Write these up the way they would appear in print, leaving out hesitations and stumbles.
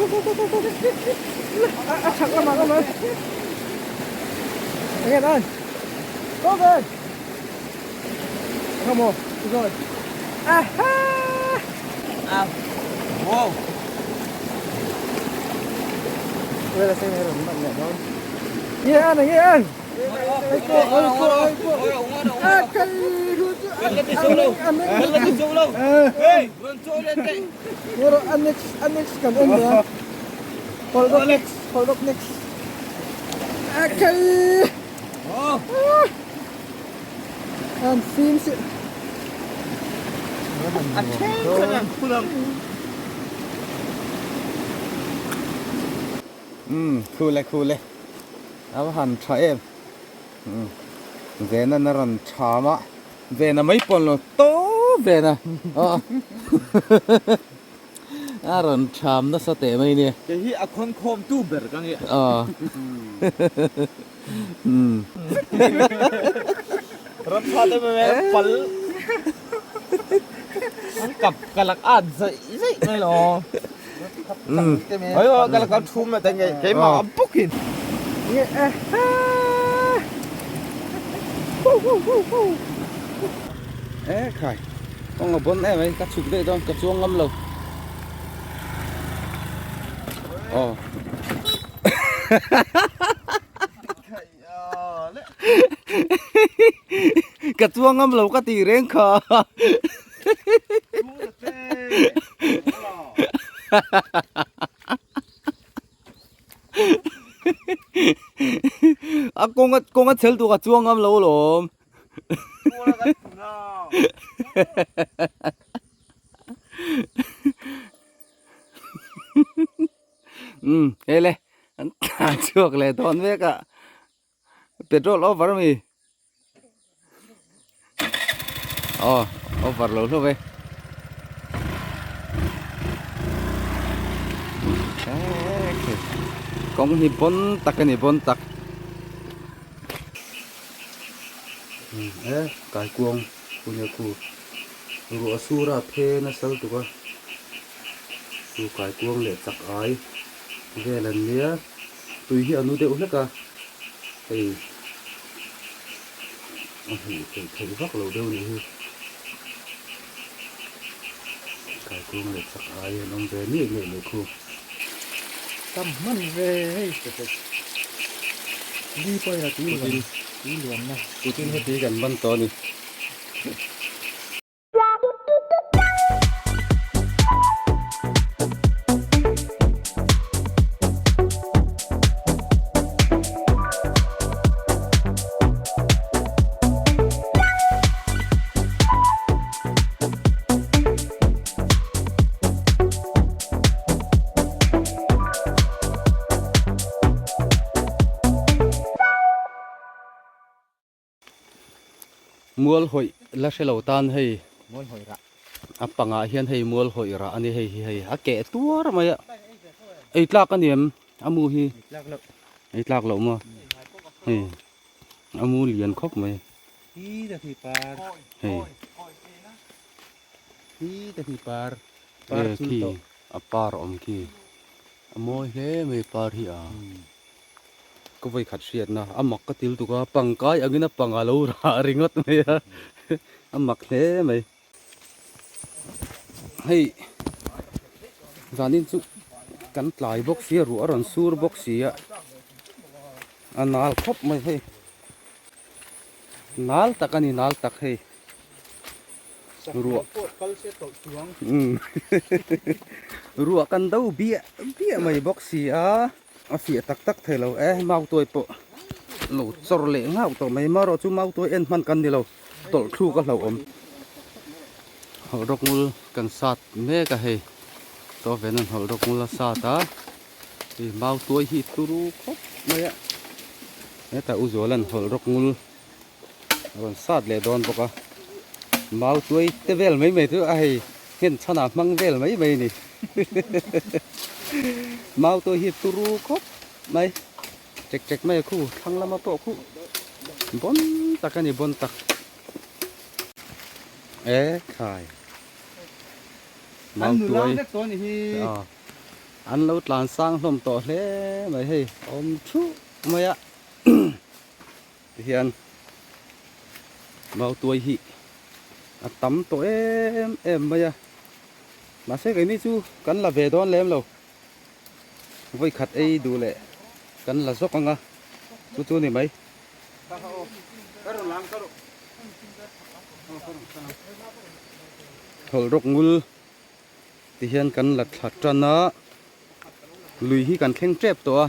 Go go go go go. A chak lamah ka mai. Enge nan. Go ven. Come on. Go. Aha. Ah. Wow. Wala sa meron man na don. Yeah, an yeah, an. Ai ko, ai ko, ai ko. Ah, kai ru chu. Moro annex annex kan en ya. Hold up next, hold up next. Okay. Oh. An sim si. Khu le khu le a va han tha em Vena na rawn tham a Vena mai pawn lo tawp Vena aw a rawn tham nasa teh mai nia. Kei hi a khawn khawm tu ber ka ni. Aw Rawn tha te mai mai pal an kap ka lak at zaih zaih mai lo. Oi ka lak a thu mai ta nge keimah a bawkin. E khai kawng a bawn em ai ka chhuk daih dawn ka chuang ngam lo. Aw. Ka chuang ngam lo ka tih reng kha. A kawng a kawng a chhel tur ka chuang ngam lo alawm. Umm hei le an tlan chhuak leh dawn vek a petrol over a mi aw over lo hlauh e kawng hi bawn tak a ni bawn tak e kaikuang punia khu ruah sura phe nasa lutuk a. Chu kaikuang leh chak ai vel an nia tui hi a nu deuh hlek a hei a hmuh theih theih vak lo deuh nih hi kaikuang leh chak ai an awm ve miah miah mai khu. Tam hman ve hei li pawhin a tui luan tui luanna. Putin heti kan ban tawh a ni. Mual hawih la hre lo tan hei a pangah hian hei mual hawih rah a ni hei hi hei a keh tuar mai a ei tlak a ni em a mu hi ei tlak loh maw hei a mu lian khawp mai hei khi a par awm khi a mawi hle mai par hi a. Ka vawi khat hriatna a mak ka til tuk a, pangkai angin a pang a lo rah ringawt mai a, a mak hle mai. Hei zanin chu kan tlai bawk si a, ruah a rawn sur bawk si a, a nal khawp mai hei, nal tak a ni nal tak hei ruah ruah kan do biah biah mai bawk si a. A fiah tak tak thei lo e, mautuai pawh lo chawr leh ngauh tawh mai marawh chu mautuai en hman kan ni lo, tawlh thluk a hlauhawm. Hawlh rawk ngul kan sat mek a hei, chaw ven an hawlh rawk ngul a sat a, hei mautuai hi turu khawp mai a, hetah u Zuala'n hawlh rawk ngul a rawn sat leh dawn bawk a, mautuai te vel mai mai chu a hei nghen chhanah hmang vel mai mai a ni. Mautuai hi turu khawp mai chek chek mai a khu thlang lama pawh khu bawn tak a ni bawn tak e khai mautuai a. An lo tlan sang hlawm tawh hle mai hei awm thuh mai a tihian mautuai hi a tam tawh em em mai a mahse keini chu kan la ve dawn lem lo vawikhat ei duh leh kan la zawk ang a chu chu ni mai. Hawlh rawk ngul. Tihian kan la thla tan a, lui hi kan thleng tep tawh a,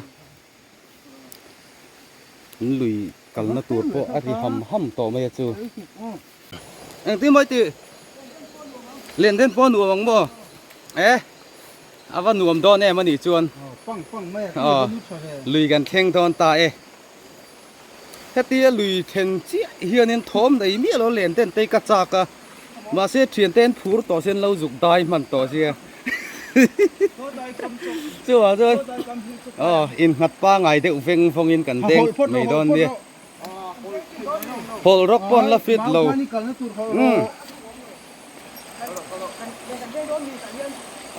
an lui kalna tur pawh a ri ham ham tawh mai a chu. Engtin mawi tih? Len den pawh a nuam ang maw? E, a va nuam dawn em a nih chuan. Aw, lui kan thleng dawn ta e. Hetia lui then chiah hianin thawm nei miah lo len ten te ka chak a, mahse thian te an phur tawh sin lo zuk dai hman tawh sia. Chuvang chuan aw innghat pangai deuh veng vawngin kan deng mai dawn nia. Hawlh rawk pawh an la fit lo. Umm.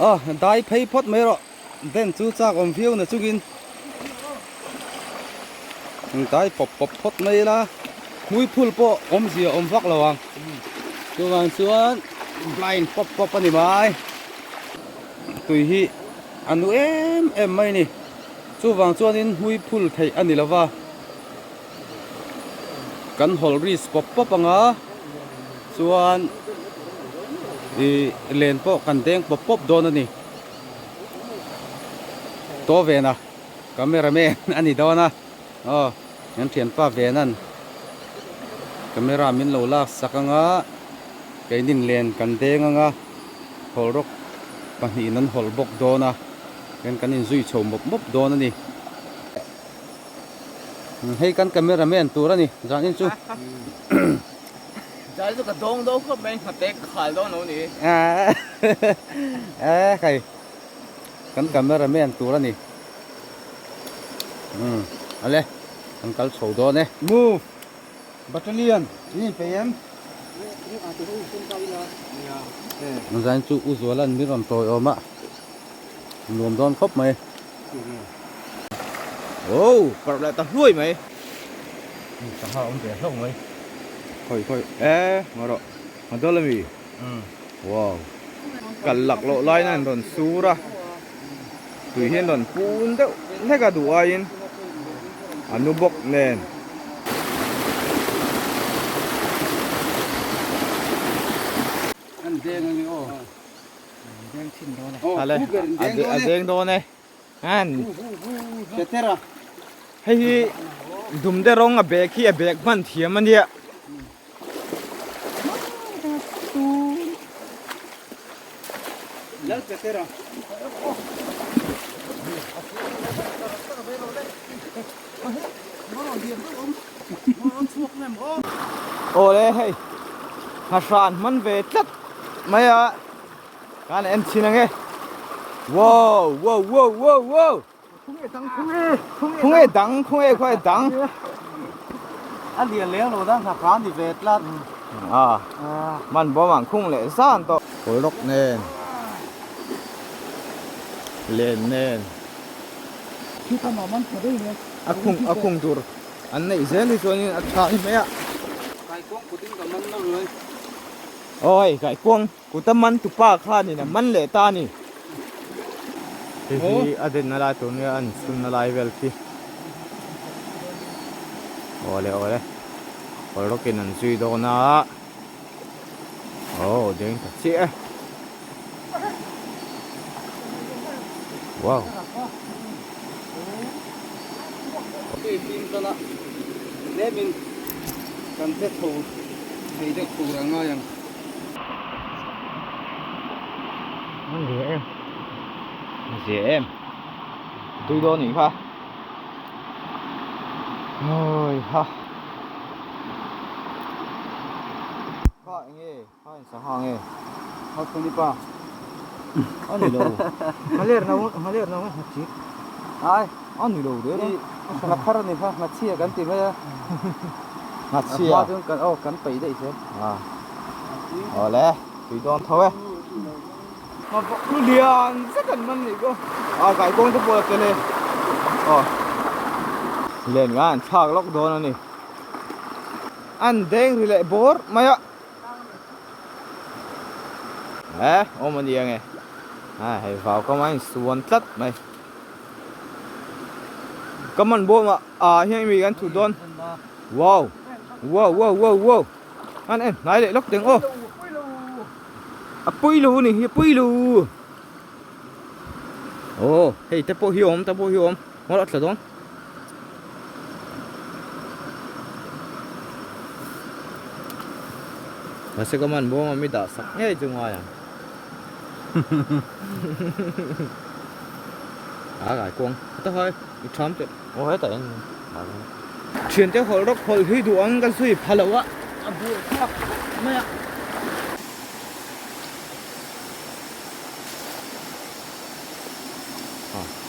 Aw dai phei phawt mai rawh. Den chu chak awm viau na chungin dai pawp pawp phawt mai ila hmui phul pawh awmzia awm vak lo ang chuvang chuan blind pawp pawp a ni mai tui hi a nu em em mai a ni chuvang chuanin hmui phul theih a ni lo va kan hawlh risk pawp pawp ang a chuan ih len pawh kan deng pawp pawp dawn a ni. To vena camera man a ni dawn a aw kan thianpa venan camera min lo lak sak anga keinin len kan deng anga hawlh rawk pahnihin an hawlh bawk dawn a ken kan inzui chho mawp mawp dawn a ni hei kan camera man tur a ni zanin chu. Zai chu ka dawng dawn khawp mai nghate ka khal dawn lo ni. E khai kan camera man tur a ni. Um ale kan kal chho dawn e. Move Battalion in inpeih em? Zain chu U Zuala'n min rawn tawiawm a nuam dawn khawp mai. Oh parh leh ta hluai mai. Sangha awm ve hlauh mai. Khawi khawi e ngaw rawh a dawl ami wow kal lak loh lai na an rawn sur a tui hian rawn pun deuh hlek a duh aiin a nu bawk nen. An deng ange aw. Deng thin dawn e. Ale a deng dawn e. An Petera. Hei hi dumde rawng a bag hi a bag hman thiam a nia. Lal Petera. Awle hei hahran hman ve tlat mai a. Kan en chin ange. Wow, wow, wow, wow, wow. Khunge dang, khunge khuai dang. A lian leng lo da ngha ni ve tlat. À, man bom ang khung leh zan tawh. Kawl rawk nen. Len nen. A khung a khung tur an neih zel hi chuanin a tha ni mai a. Kaikuang kutin ka man lo lui. Oi, kaikuang. Kuta man tu pa khanin a man leh ta a ni. Hei hi a denna lai tur nia an chhunna lai vel khi. Awle awle kawr rawkin an zui dawn a. Aw deng ta chiah e. Wow. Tui fim tana tlemin kan che chho thei deuh tur a ngai ang. An zia em zia em tui dawn nih kha oi ha kha enge kha in sangha nge kha kuni pa ani lo nghaler na nghaler na ngha chi ai ani lo de ngha khar ani kha ngha chhia kan ti mai a ngha chhia kan aw kan peih daih se à awle tui dawn tho e. Nghavak lian zet an man nih chu a kaikuang te pawh a tel e aw len nga an thlak lawk dawn a ni an deng ri leh bawr mai a e awm a ni ang e a hei vau kam a insuan tlat mai ka man bawm ah ah hian mi kan thut dawn wow wow wow wow wow an en hnai leh lawk teng aw. A pui lo ni hi a pui lo aw hei te pawh hi a awm te pawh hi a awm ngaw a tla dawn mahse ka man bawng a mi dah sak ngei chu ngai ang a kai kuang ta hai i tham teh aw hetah hian thiante hawlh rawk hawlh hi duh ang ka zui pha lo a a buai thlak mai a.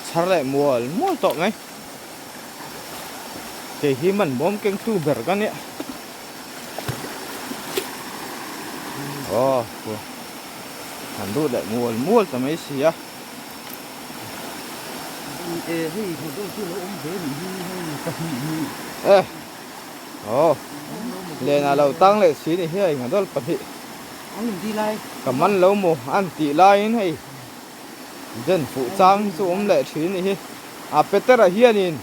Chhar leh mual mual tawh mai. Kei hi man bawm keng tu ber ka nia. Aw han lut leh mual mual ta mai si a. E aw lena lo tang leh si ni hi a inga dawl pahnih. Ka man lo maw an tih laiin hei den fuh chang hi chu awm leh thin ni hi a Petera hianin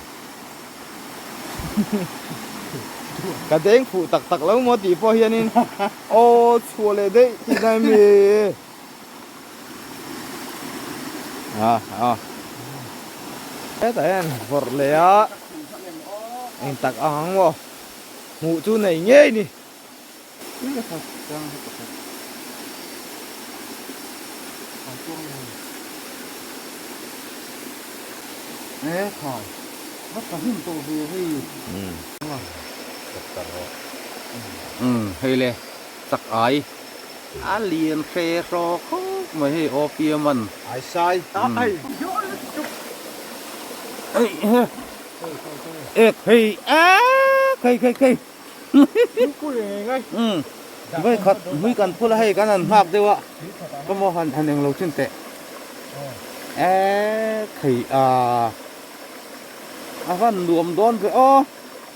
ka deng fuh tak tak lo maw tih pawh hianin aw chhuah leh daih tih na em ni a a hetah hian vawrh leh a eng tak ang ang maw hmuh chu nei ngei ni. Hei le chak ai a lian hre hraw khawp mai hei aw piam an ai sai ei he ek hei a khei khei khei. Vawi khat hmui kan phul a hei kan han nghak deuh a ka maw han han englo chin teh e khei a a van nuam dawn ve aw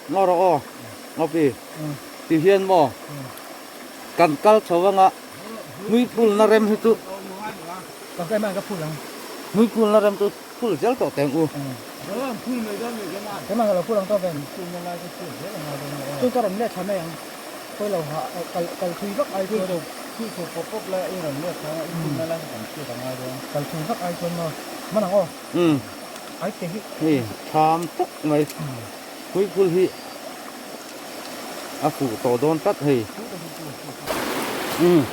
ngaw rawh aw ngawpi ti hian maw kan kal chho anga hmui phul na rem hi chu hmui phul na rem chu Phul zel tawh teng u. Umm hei tham tuk mai pui phul hi a fuh tawh dawn tlat hei. Umm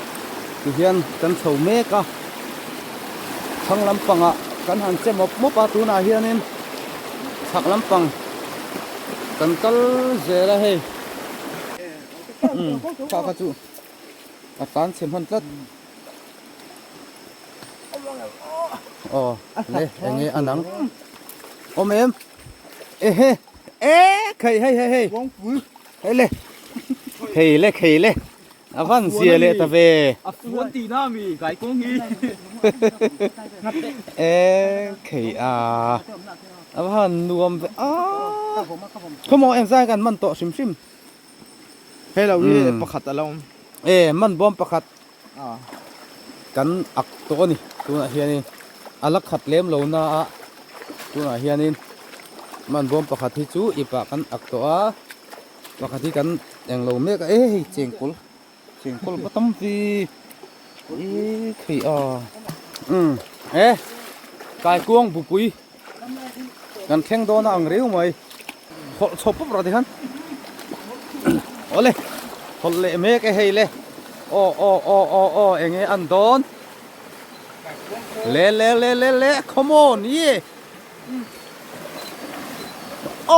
tihian kan chho mek a. Thlang lampangah kan han che mawp mawp a tunah hianin chhak lampang kan kal zel a hei umm kha kha chu a tan chhe hman tlat aw le eng nge a nang awm em ehe e khei hei hei hei hei le khei le khei le. A van zia leh ta ve. A fuan tih na mi kai kawng hi. E khei a. A va han nuam ve a. Khawmaw eng zai kan man tawh hrim hrim. Hei lo hi pakhat a lo awm. E man bawm pakhat kan ak tawh a ni tunah hianin a la khat lem lo na a tunah hianin man bawm pakhat hi chu ipah kan ak tawh a. Pakhat hi kan englo mek a e hei chengkawl chengkawl va tam ve e thei a umm e kaikuang bupui kan thleng dawn a ang reu mai hawlh chho pawp rawh tikhan awle hawlh leh mek e hei le aw aw aw aw aw eng nge an dawn le le le le le come on ye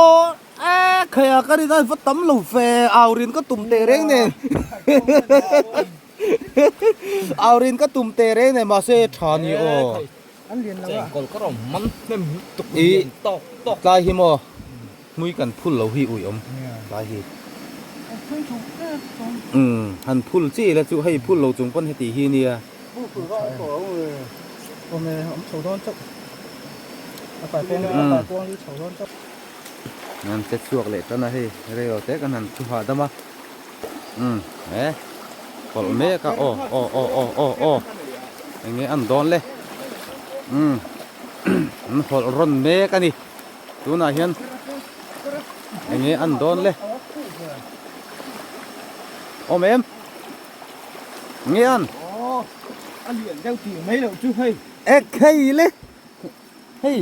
aw. A khaia ka rin a va tam lo ve au rin ka tum teh reng nen au rin ka tum teh reng nen mahse tha ni aw chengkawl ka rawn man hnem tuk i tlai hi maw hmui kan phul lo hi ui awm tlai hi umm han phul chi ila chu hei phul lo chung pawn heti hi nia. An che chhuak leh tan a hei reilo te kan han thu hahdam a umm he pawlh mek a aw aw aw aw aw aw eng nge an dawn le umm an hawlh rawn mek a ni tunah hian eng nge an dawn le awm em nge an a lian deuh tih mai loh chu hei ek hei le Hei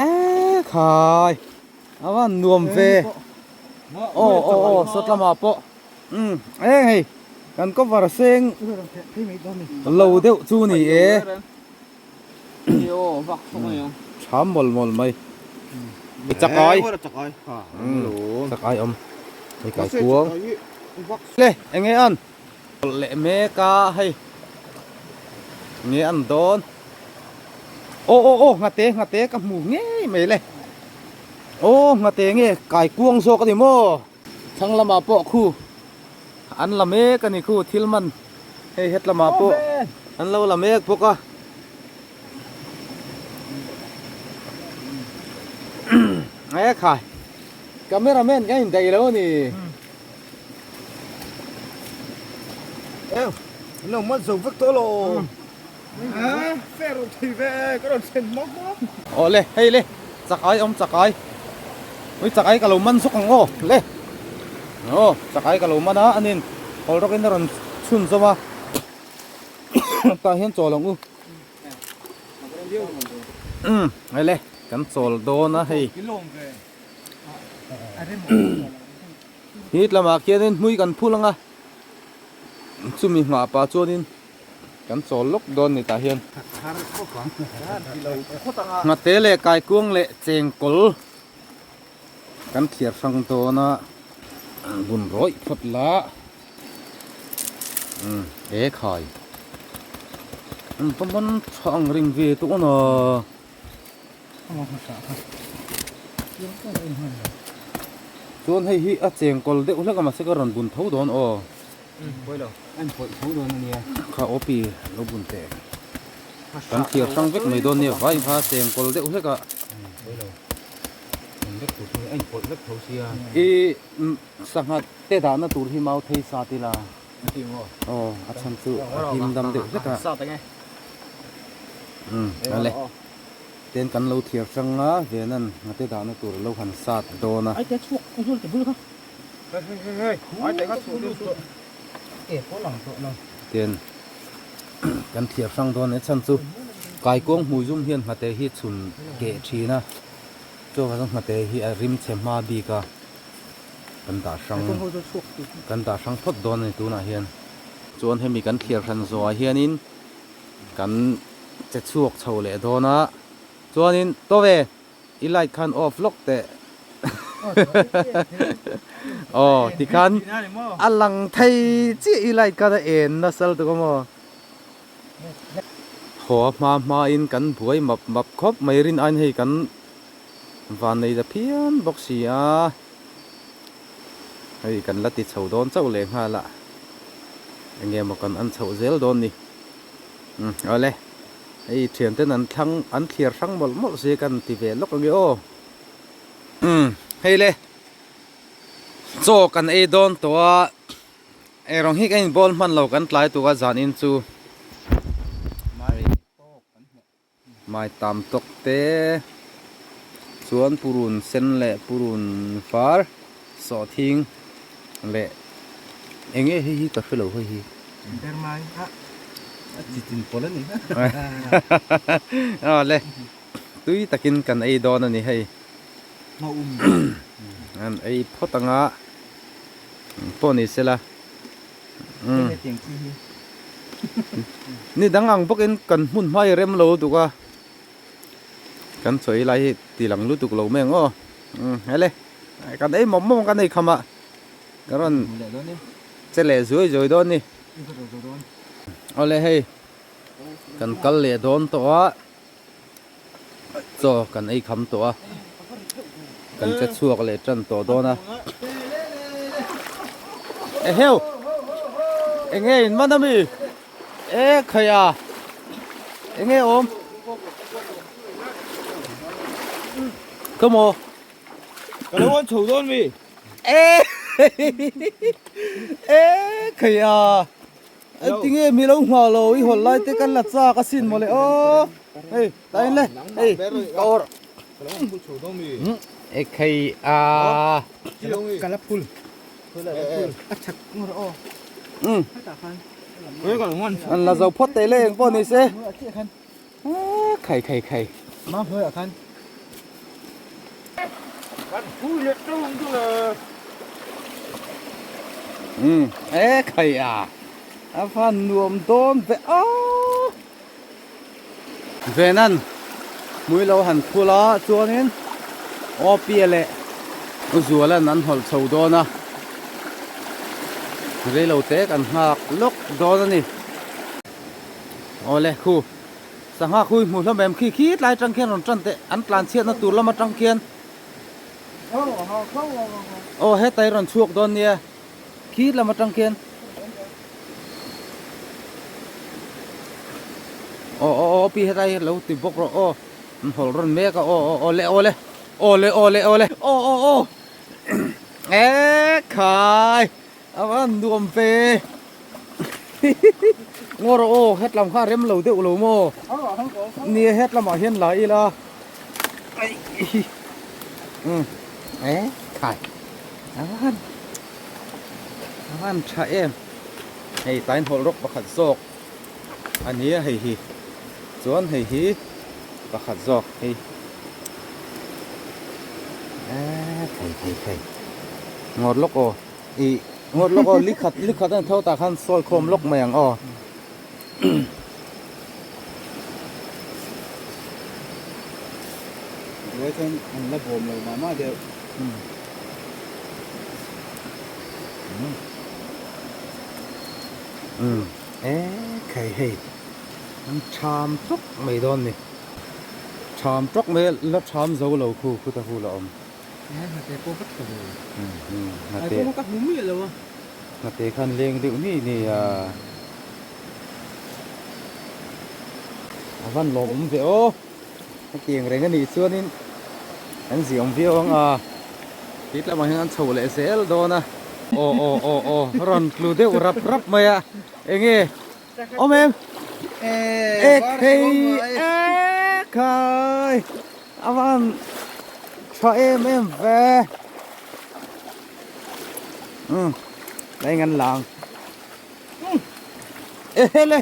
eee khai a van nuam ve aw aw aw sawt lamah pawh umm eng hei kan cover seng lo deuh chu ni e tham mawlh mawlh mai chakai chakai awm hei kai kuang le eng nge an leh mek a hei nge an dawn aw aw aw nghate nghate ka hmu ngei mai le aw nghate nge kai kuang zawk a ni maw thlang lamah pawh khu an la mek a ni khu thil man hei het lamah pawh an lo la mek bawk a e khai camera man ka indaih lo a ni. Eo, lo mat zo vek tawh lo. Fer rawn thei ve, ka rawn thlen hmak hmak. Aw le, hei le, chakai awm chakai. Ui chakai ka lo man zawk ang aw, le. Aw, chakai ka lo man a, anin hawl rawkin a rawn chhun zawm a. Tah hian chawl ang u. Umm, hei le, kan chawl dawn a hei. Hit lamah khianin hmui kan phul ang a, chumi nghah pah chuanin kan chawl lawk dawn ni tah hian. Nghate leh kaikuang leh chengkawl kan thliar hrang dawn a, bun rawih phawt la umm he khai an va man tha ang ring ve tawh a na. Chuan hei hi a chengkawl deuh hlek a mahse ka rawn bun tho dawn aw. Kha awpi lo bun teh. Kan thliar hrang vek mai dawn nia vai kha chengkawl deuh hlek a. I sangha te dahna tur hi mau thei sa tila. Aw a chhan chu a him dam deuh hlek a. Umm ale ten kan lo thiar hrang a venan ngate dahna tur lo han sat dawn a. Ten kan thiar hrang dawn a chhan chu kaikuang hmui zum hian ngate hi chhun keh thin a chuvang chuan ngate hi a rim chhe hma bik a kan dah hrang kan dah hrang phawt dawn a ni tunah hian chuan hemi kan thliar hran zawhah hianin. Kan che chhuak chho leh dawn a, chuanin to ve i light khan off lawk teh aw tikhan a lang thei chiah i light khan a en nasa lutuk a maw. Haw a hma hma in kan buai map map khawp mai rin aiin hei kan van nei ta phian bawk si a, hei kan la ti chho dawn chauh leh nghal a. Enge maw kan an chhoh zel dawn ni. Umm awle hei thian ten an thlang an thliar hrang mawlh mawlh si kan ti ve lawk ange aw. Umm hei le chaw kan ei dawn tawh a eirawng hi ka inbawl hman lo kan tlai tuk a zan in chu. Mai tam tawk te chuan purun sen leh purun var sawhthing leh eng nge hei hi ka hrelo hei hi. Bermai a a chi tin pawlh a ni aw le tui takin kan ei dawn a ni hei an ei phawt anga pawh ni sela. Ni dang ang bawkin kan hmun hma hi rem lo lutuk a, kan chawi lai hi ti lang lutuk lo mai ang aw. Hele kan ei mawm mawm kan ei kham a, ka rawn che leh zuai zuai dawn ni. Awle hei kan kal leh dawn tawh a, chaw kan ei kham tawh a, kan che chhuak leh tan tawh dawn a. Eheu! Eng nge in man ami? E khaia enge awm come on Ka lo an chho dawn mi. E e khaia tinge mi lo nghah lo i hawl lai te kan la chak asin mawle aw hei tain le hei ka awrh e khai a ka la phul a chak ngawr aw an la zo phawt teh le eng pawh ni se khai khai khai ma hnuaiah khan um e khai a a van nuam dawn ve a Venan hmui lo han phul a chuanin Awpia leh Uzuala'n an hawlh chho dawn a, reilo te kan nghak lawk dawn a ni. Awle khu sangha khui hmu hlawm em khi khi tlai atang khian rawn tan teh an tlan chhiatna tur lam atang khian aw hetai rawn chhuak dawn nia khi lam atang khian. Aw aw aw pi hetlai hi lo ti bawk rawh aw an hawl rawn mek a aw aw aw le aw le aw le aw le aw le aw aw aw e khai a van nuam ve ngaw rawh aw hetlam kha rem lo deuh lo maw nia hetlamah hian la ila e khai a van A van tha em hei tain hawlh rawk pakhat zawk a ni a hei hi chuan hei hi pakhat zawk hei eee thei thei thei ngawt lawk aw ih ngawt lawk aw likhat likhat a ni tho tah khan sawi khawm lawk mai ang aw. Ruai chuan an la bawm lo mah mah deuh. Umm e khai hei an tham tawk mai dawn ni tham tawk mai la tham zo lo khu khuta hu la awm hnate khan leng deuh ni ni a a van lawm awm ve aw. Hetiang reng a nih chuanin an ziah awm viau ang a, ti tlangah hian an chho leh zel dawn a, aw aw aw aw rawn tlu deuh rap rap mai a, enge awm em? E khei e khai a van tha em em ve umm a eng an lang e le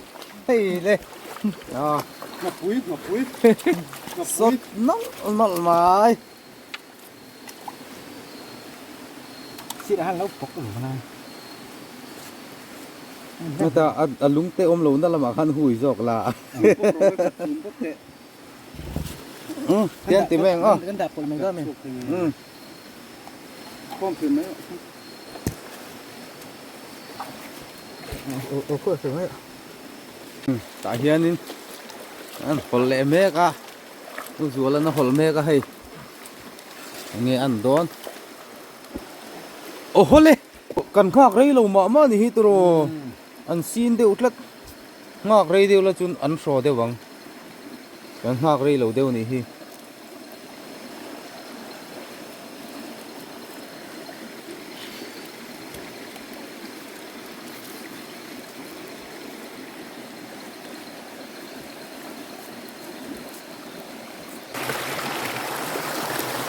hei le a Ngapui ngapui sawt nawlh nawlh mai sirah hian lo pawk lo na heta a lung te awm lo na lamah khan hui zawk la um tian ti mai ang aw kan dah pawlh mai dawn a ni um Tah hianin an hawlh leh mek a u Zuala'n a hawlh mek a hei enge an dawn aw hawlh e kan nghak rei lo mah mah ni hi tiraw an sin deuh tlat nghak rei deuh la chuan an hraw deuh ang kan nghak rei lo deuh a nih hi.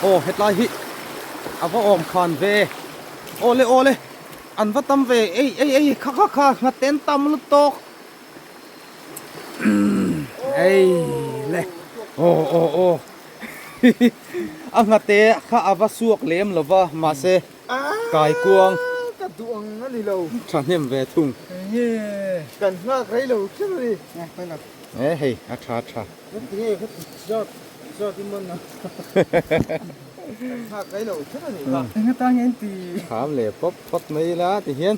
Aw hetlai hi a va awm khan ve aw le aw le an va tam ve ei ei ei kha kha kha nghaten tam lutuk ei le aw aw aw a nghate kha a va suak lem lova mahse Kaikuang ka duh ang a ni lo. Thahnem ve thung. Nge kan nghak rei lo kher a ni. E hei a tha tha. Nge ka ti zat zat i man a. Kan nghak rei lo kher a ni kha. Eng atan nge an ti. Kham leh pawp phawt mai ila ti hian.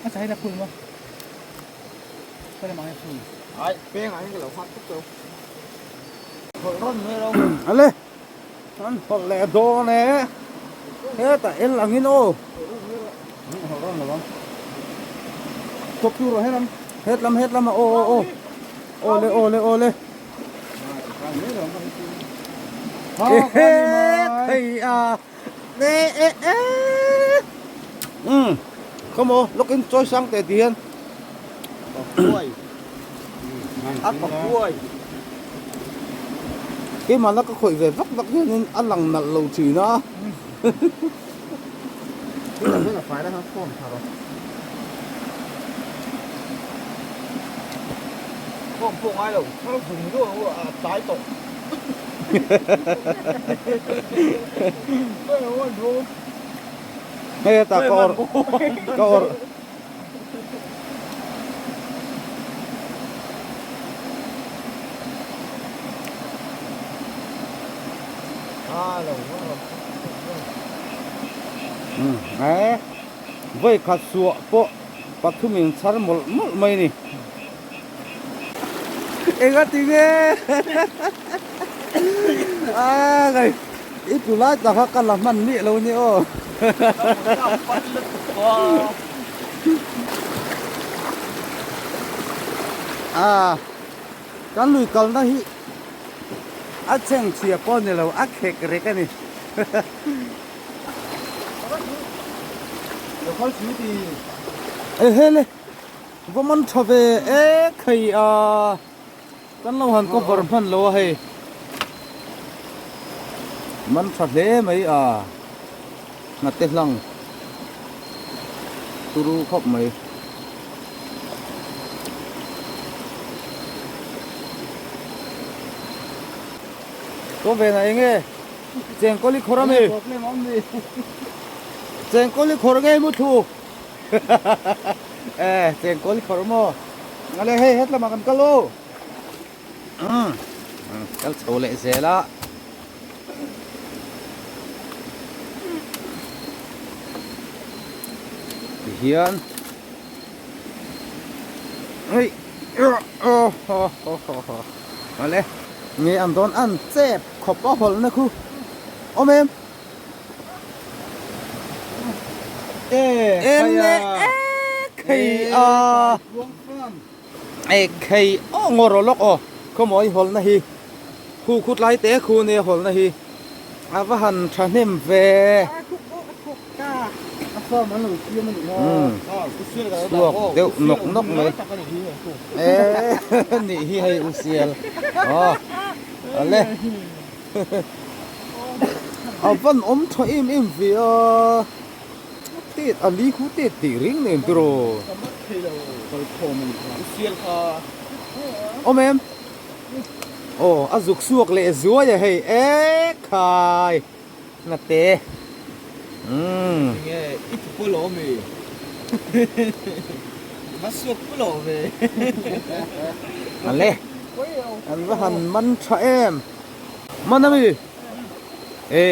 A chai la phul maw. Ka lamah hian phul. Ai pengah hian ka lo nghak tawp tawp. Hawlh rawn mai ro. Ale. An hawlh leh dawn e. Hetah el angin aw. Hawlh rawn lo ang. Kawp tur rawh helam. Hetlam hetlam ah aw aw aw. Awle awle awle. Ehe thei a. E e e. Um. Come on, look in choi sang te ti hian. Pakuai. A pakuai. Keimahna ka khawih ve vak vak hianin a lang nalh lo thin a. Hei hetah ka awrh ka awrh. Eee vawi khat suah pawh pathum in chhar mawlh mawlh mai a ni. Eng a ti nge a ngai i tlu lai tak kha ka la hman miah lo ni aw. A kan lui kalna hi a chheng chhia pawh ni lo a khek rek a ni. Ehe le va man tha ve e khai a kan lo han cover hman lo a hei man tha hle mai a hnate hlang turu khawp mai. Chaw ve na eng e chengkawl i khawr ami chengkawl i khawr ngei mu thu e chengkawl i khawr maw ale hei het lamah kan kal aw kal chho leh zel a. Tihian hei aw haw haw haw haw awle nge an dawn an chep khawp a hawlh na khu awm em e le e khei a e khei aw ngaw rawh lawk aw khawmawi hawlh na hi khu khu tlai te khu nia hawlh na hi a va han thahnem ve. Suak deuh nawk nawk mai eee nih hi hei u sial aw ale a van awm tha em em ve a tet a li khu tet tih reng nen tiraw awm em aw a zuk suak leh zuai a hei e khai. Hnate umm. Enge i thu pawh lo ami? Va suak pawh lo ve. Ale an va han man tha em. Man ami? E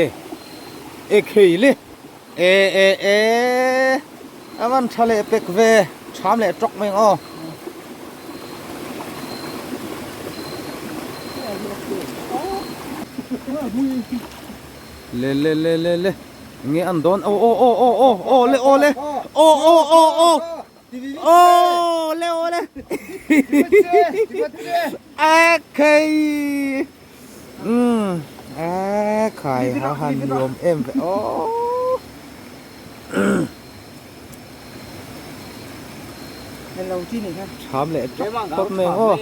e khei le e e e a van tha leh pek ve tham leh tawk mai ang aw. Le le le le le nge an dawn aw aw aw aw aw aw le aw le aw aw aw aw aw le aw le a khai um a khai ha han nuam em ve aw Tham leh tawp tawp mai ang aw.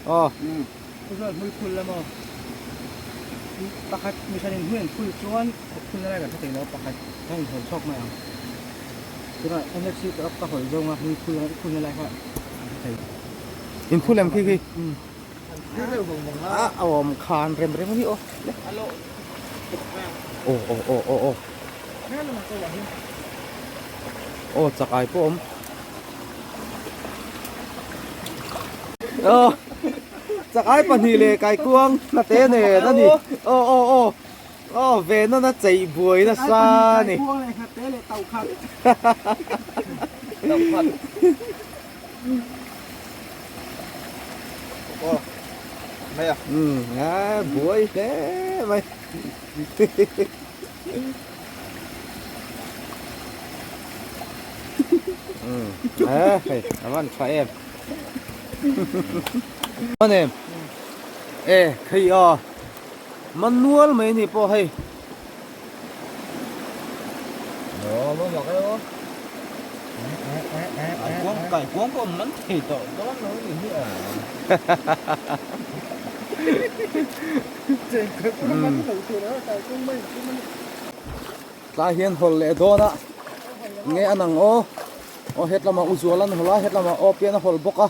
Aw. Pakhat mihranin hmun an phul chuan phulna lai kan hre thei lo pakhat ka inhawl chhuak mai ang. Tunah NFC ka hawl zawnga hmui phul phulna lai kha an hre thei. In phul em khi khi? A awm khan rem rem a ni aw. Aw aw aw aw aw. Aw chak ai pawh awm. Aw chak ai pahnih leh kaikuang hnate nen a ni. Aw aw aw aw ve nana chei buai nasa a ni. Umm a buai hle mai. Umm a hei a van tha em. Man em? E khei a man nual mai ni pawh hei. Tlai hian hawl leh dawn a nge a nang aw aw het lamah u zual an hawl a het lamah aw pian a hawl bawk a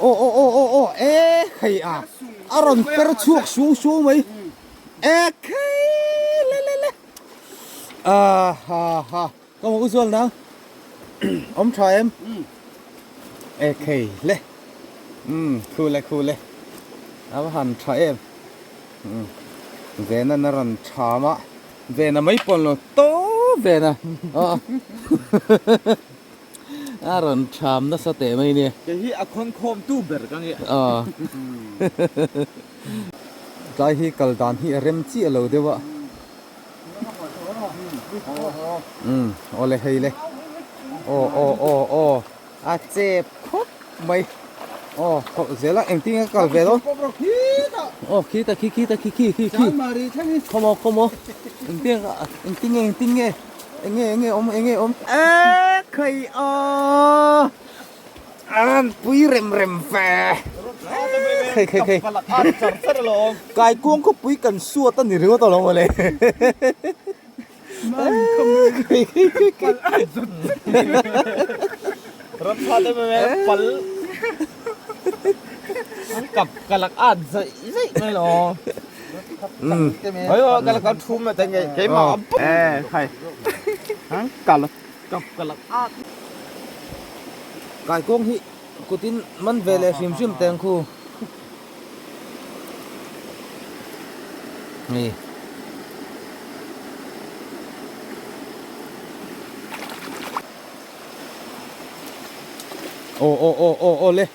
aw aw aw aw aw e hei a a rawn per chhuak suau suau mai e khei le le le a ha ha ka hmu u zual nang awm tha em e khei le um khu le khu le a va han tha em Vena na rawn tham a, Vena mai pawn lo tawp Vena a rawn tham nasa teh mai nia. Kei hi a khawn khawm tu ber ka nge. Tlai hi kal dan hi a rem chiah lo deuh a. Umm awle hei le. Aw aw aw aw. A chep khawp mai. Aw kawlh zel a engtin nge ka kal ve dawn. Aw khita khi khita khi khi khi khi. Khawmaw khawmaw engtin nge engtin nge engtin nge enge enge awm enge awm. E khai aw an pui rem rem ve. Khei khei khei. Kaikuang khawpui kan suat a ni ringawt alawm mawle. Pal kap kalak at zai zai mai lo oi kalak at thum na teng ke ma e khai han kal kap kalak at kai kawng hi kutin man ve leh hrim hrim teng khu Ni. Aw aw aw aw aw le.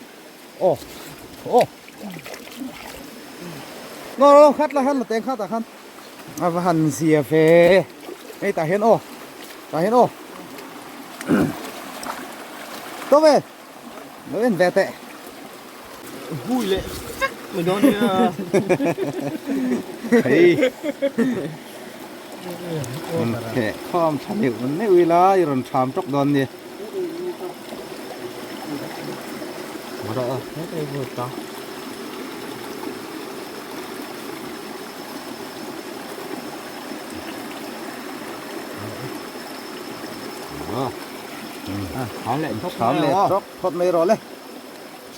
Aw. Aw. No no khat la khan la teng khat ah khan. A va han zia ve. Hei tah hian aw. Tah hian aw. To ve. Lo en ve teh. Hui leh vek mai dawn nia. Hei. Theh khawm tha neuh neuh ila i rawn tham tawk dawn nia. Tham leh thawt Tham leh thawk phawt mai rawh le.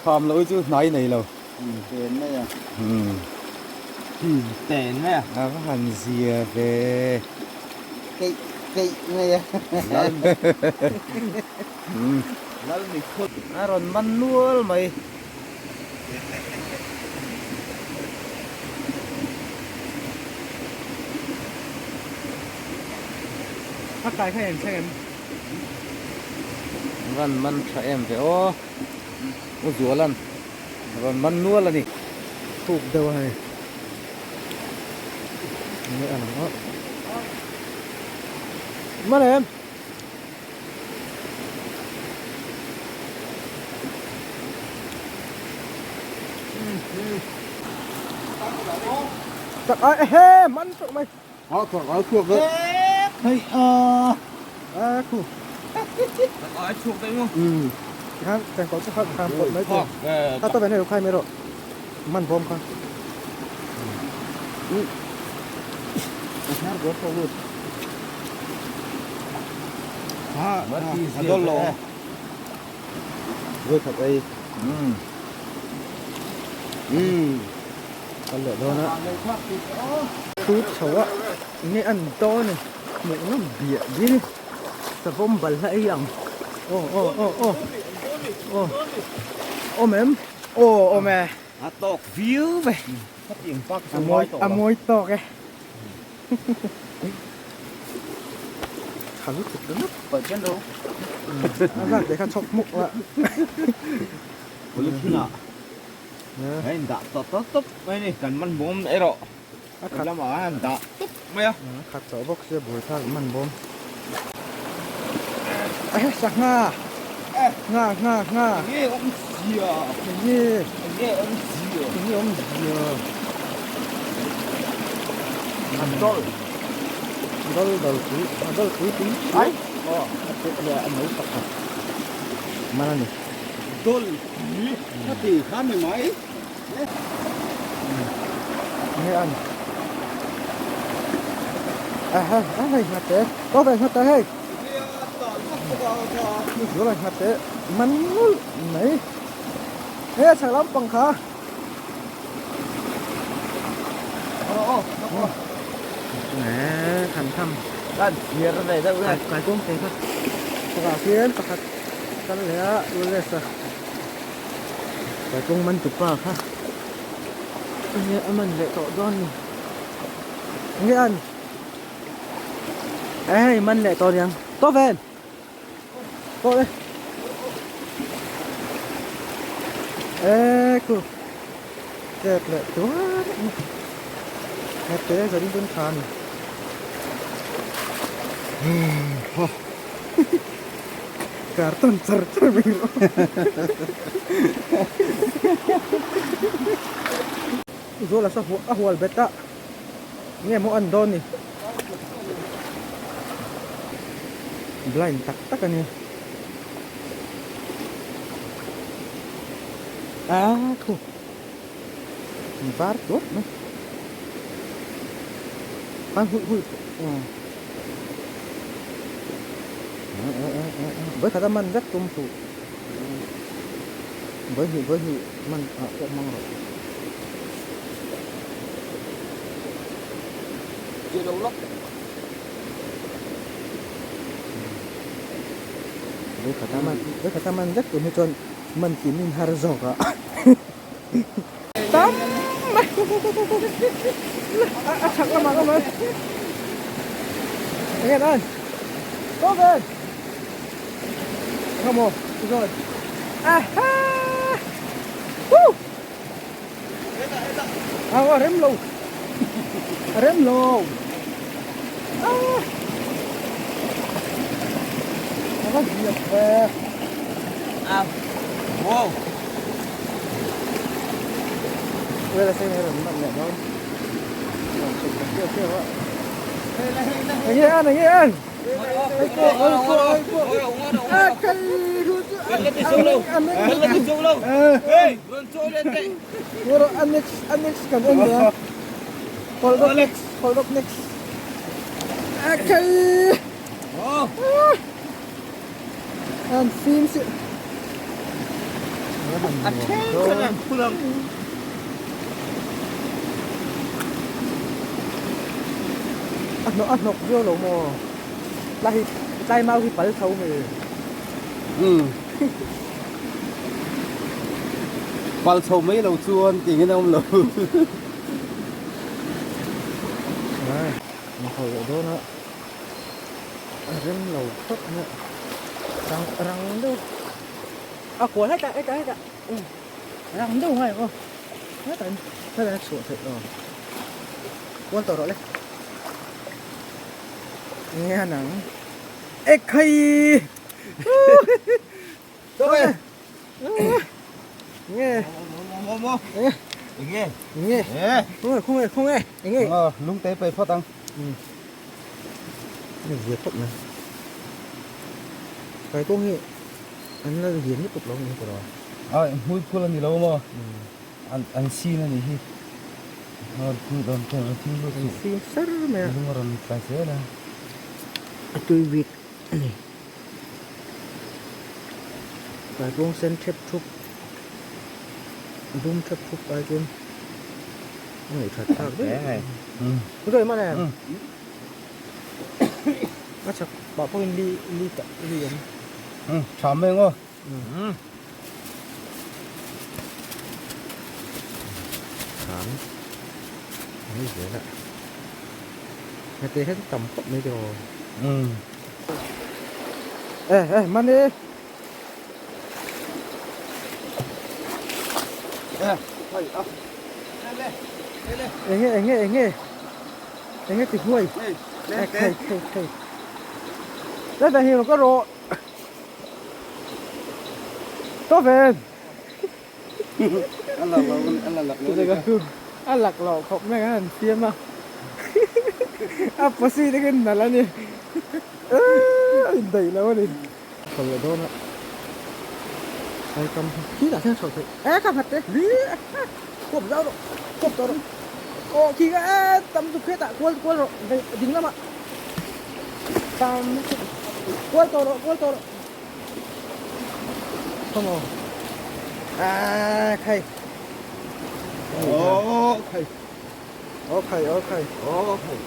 Tham loh hi chu hnai nei lo. Ten mai a. Ten mai a. A va han zia ve. Keih keih mai a. Lal mi khut. A rawn man nual mai. A kai kha en thleng em? Rawn man tha em ve aw. U Zualan rawn man nual a ni. Thuk deuh a hei. Enge a lang aw. Man em? Tak ai he man tawh mai. Áo thuak áo thuak đấy. Hei a a khu. Áo thuak đấy không? Ừ. Khan kan ko chu khan khan pot mai tu. Ta to ve nei khai mai ro. Man bom kha. Ừ. Har go ko lut. Ha, a dol lo. Vui khat ei. Ừ. Kan leh dawn a. Tut chho a nge an dawn a ni hmuh nawm biah biah a ni savawm balhla ei ang aw aw aw aw aw awm em aw awm e a tawk viau ve a mawi a mawi tawk e tha lutuk ringawt a zat leh kha chhawk hmuk a. A in dah tawp tawp tawp mai a ni kan man bawm erawh a khat lamah a han dah tawp mai a. A khat chauh bawk sia buai thlak man bawm. Ehe sangha. Nga nga nga. Nge awm zia. Nge. Nge awm zia. Nge awm zia. A dol. Dol dol pui. A dol pui pui. Ai. Aw a pawh leh a no pakhat man a ni. Dol pui. Ka ti kha mi mai. Nge an. A ha a hei nghat e. Aw ve nghat e hei. Zual a nghat e man nulh mai. He a chhak lampang kha. Pakhat pakhat kal leh a Wallace a kaikawng man tupa kha enge a man leh tawh dawn ni enge an hei man leh tawh aniang tawh vel. Tawh le. Ê ku. Kep leh tuar. Hete zarin tun tha ni. Karton char char mai rawh. Zuala sa a hual bet a. Nge maw an dawn ni? Blind tak tak a ni. Ah khu. Var tuap mai. An hui hui. Với khát man vek tum su. Với hỉ với hỉ man a pawh hmang rawh. Với khata man vek tur hi chuan man kim in har zawk a tam mai a chhak lamah ka mai enge an go ve come on rồi aha Woo! À, a rem lo a rem lo ah a va diak ve à wow đây là xe này rồi bạn mẹ nó anh ăn anh ăn Annex annex kan en a hold up next hold up next okay and seems a hnawk a hnawk viau lo maw tlai hi tlai mau hi pal tho mai pal chho mai lo chuan tih in a awm lo a haw leh dawn a a rem lo phawt mai rang rang deuh a kual hetah hetah hetah rang deuh ngai ang aw hetah hetah a chhuah theih aw kual tawh rawh le nge han ang ekhai nge nge nge khung khung khung e nge lung te pe phawt ang ni ve khawp mai kai kawng hi an la lian lutuk lo ni tawh a hmui phul ani lo maw an an sin ani hi an sin sar mai a lung a rawn tla zel a a tui bik ani kai kawng sen thep thup dum thep thup ai chuan a ngaih that thlak daih rồi mà nè a chak pah pawhin li li tak li an tha mai ang aw thang mai zel a heti hian tam khawp mai tiraw e e man e enge enge enge enge ti huai khei khei khei đây là hiểu có rồi. To ven. A lak lo a la lak lo A lak lo khawp mai an han siam a. A posi te khin nalh a ni. A indaih lo a ni. Kal leh dawn a. Saikam hi khi tah khian chhoh theih. E ka nghat te. Kawp zau rawh. Kawp tawh rawh. Aw khi kha e tam chu khetah kual kual rawh ding lamah. Tam kual tawh rawh kual tawh rawh. Come on. À khay. Okay. Okay, okay. Okay.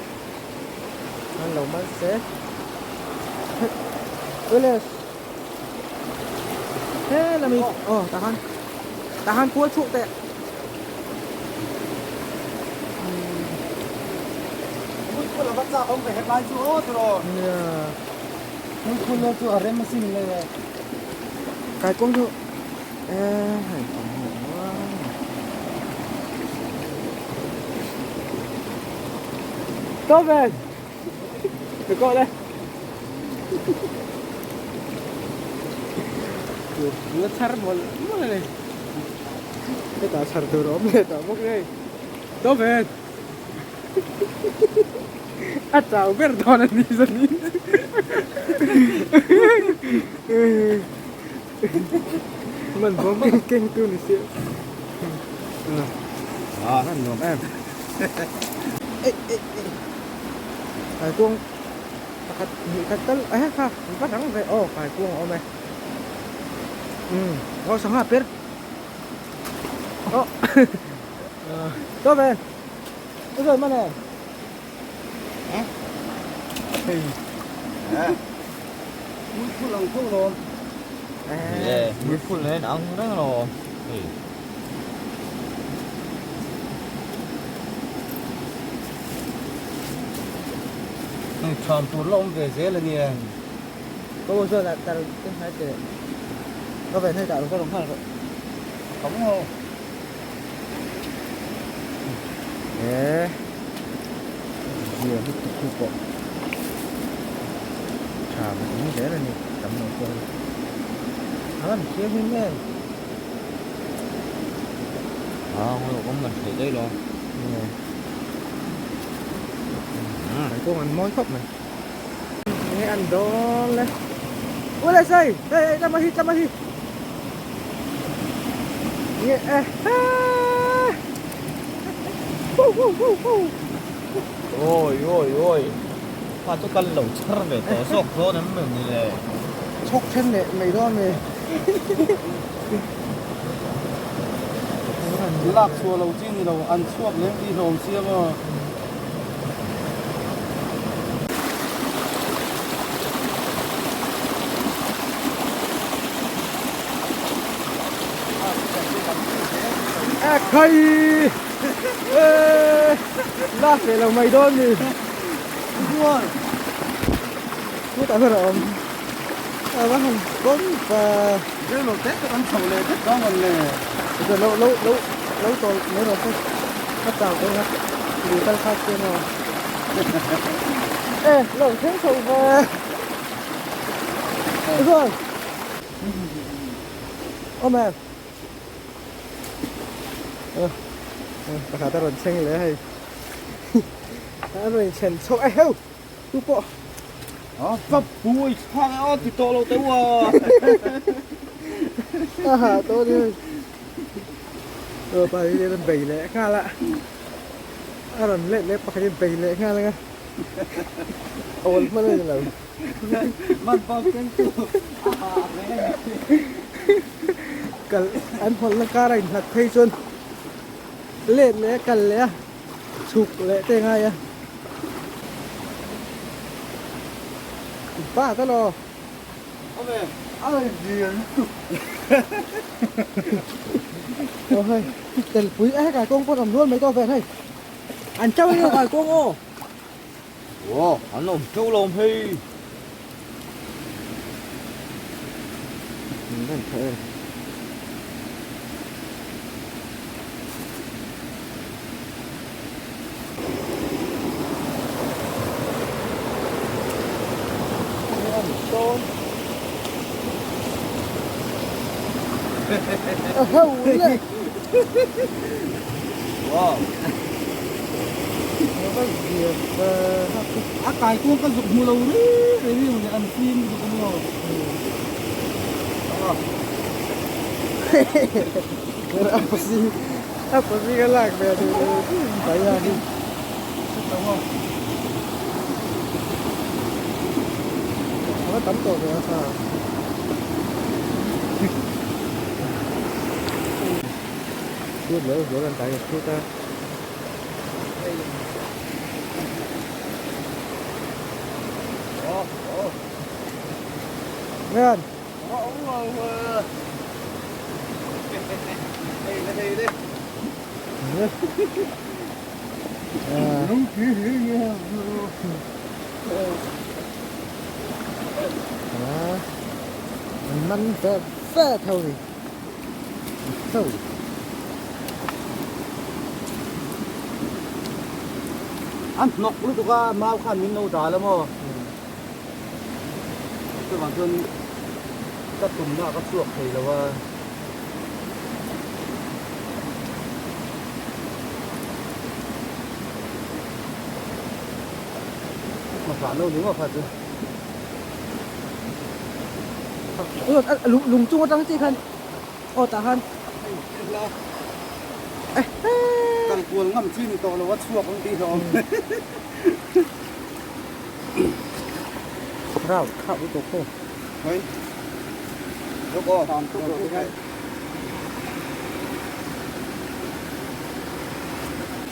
An lo man se. Ule. He là mi. Ờ, ta han. Ta han kual chhuak teh. Yeah. Hmun chu a rem asin le. Kai kawng chu e hei awm Tốt về. Được gọi đây. Vừa char một này. Cái ta char từ đó về ta bốc đây. Tốt về. A chau ber dawn a ni zanin. Man bawm keng keng tu ni sia. À. An nuam em. Ê ê ê. Kai kuang pakhat hnih khat tal a he kha va rang ve aw kai kuang a awm e. Umm aw sangha per. Aw to ve. Ui rồi mana. Hei. Mui phul ang tho lawm. Yeah, mui phul nen ang reng alawm. Hei. Hei tham tur la awm ve zel a nia. Có bao giờ là ta cái hai cái có vẻ hơi tạo được có đồng hàng rồi. Không không. Ê. Vừa hít khu cọ. Chà mình cũng dễ rồi nè, tầm nồi cơm. Đó, mình chia thêm lên. À, không có mình thì đây luôn. Phải cô ăn món khóc này. Nghe ăn đó lên. Ui lại xây, đây đây, ra mà hít, ra mà hít. Nghe, ê, ha. Hu hu hu hu. Ôi ôi ôi. Pha cho căn lẩu char về tỏ sọc đó nắm mình như này. Chọc chân này, mày đó mày. Lak chhuah lo chi ni lo an chhuak lem tih hlawm sia maw. A khai ê la phải là mày đó nhỉ Cú tại phải rồi à bác hồng con và Rêu lo tết an chho leh vek dawn an le. Rồi lâu lâu lâu lâu tôi mới rồi thôi bắt đầu tôi ha vì tay khác kia mà ê lâu thế sầu về được rồi ôm em ờ ờ ta rồi chênh lấy hay ta rồi chèn sâu ai heo tu bộ À, pháp bùi thang á thì to lâu tới quá. À tôi đi rồi bà đi lên bầy lẽ khá lạ à rồi lẹ lẹ bà đi bầy lẽ khá là ồn mất lên rồi Man bang keng tu. Kal an hol na kara in hlat phei chuan let leh kal leh a chhuk leh te ngai a pa ta lo Ồ hơi tiền quý ấy cả con con làm luôn mấy con về này ăn trâu như cả con ô Wow, anh ôm trâu lồm hi. Wow. A kai kuang ka zuk hmu lo ri ri ri mawni an fim zuk a maw. A pasi a pasi ka lak ve duh lo bai a ni. A tam tawh ve a kha. Chhut leh zual an tai a chhut a. Ngan. An man ve ve tho ni. Tho. An hnawk lutuk a mau khan min lo dal a maw. Chuvang chuan ka tumna ka chhuak thei lo a. Hmasa lo ni maw kha chu. Lung chung atang chi khan aw tah khan Kal kual ngam chi ni tawh lo a chhuak ang tih hlawm. Rau khauh lutuk ho. Hei. Luk aw. Tam tuk lo hei.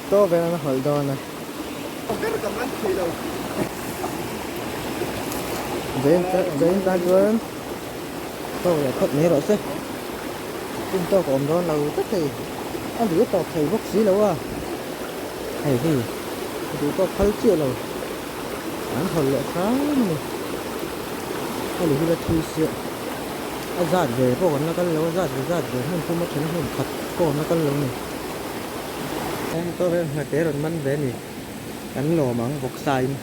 To vel an hawlh dawn a. Ber ka man thei lo. Zain zain tan chuan to leh phawt mai rawh se. Hun tawk a awm dawn lo tlat thei. A lui a tawp thei bawk si lo a. Hei hi duh tawk phal chiah lo. An hawlh leh hram a ni. A lui hi la thui siah. A zat ve pawh kan la kal lo a zat ve zat ve hmun thum a then hmun khat pawh an la kal lo a ni. Eng tawk hian nghate rawn man ve a ni. Kan lawm ang vawksa in.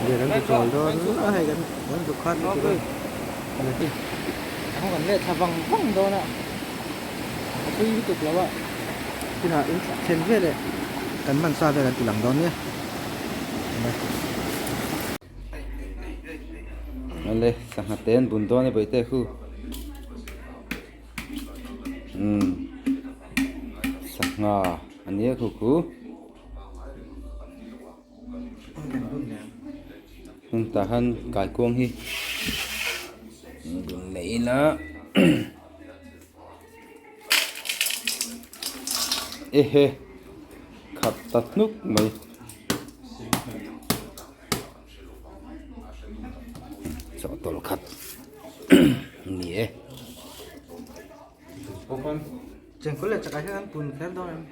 Lian an ti chawl dawn a hei kan kan zuk khat lutuk a kan let thla vang vang dawn a a tui lutuk lo a tunah in thlen vel eh kan man sa vel an ti lang dawn nia. Ale sangha te an bun dawn e bawihte khu umm sangha a nia khu khu. Heng tah khan kaikuang hi bun leh ila ehe khat ta hnuk mai. Chawhtawlh khat ni e. Chengkawl leh chakai hian an pun kher dawn em?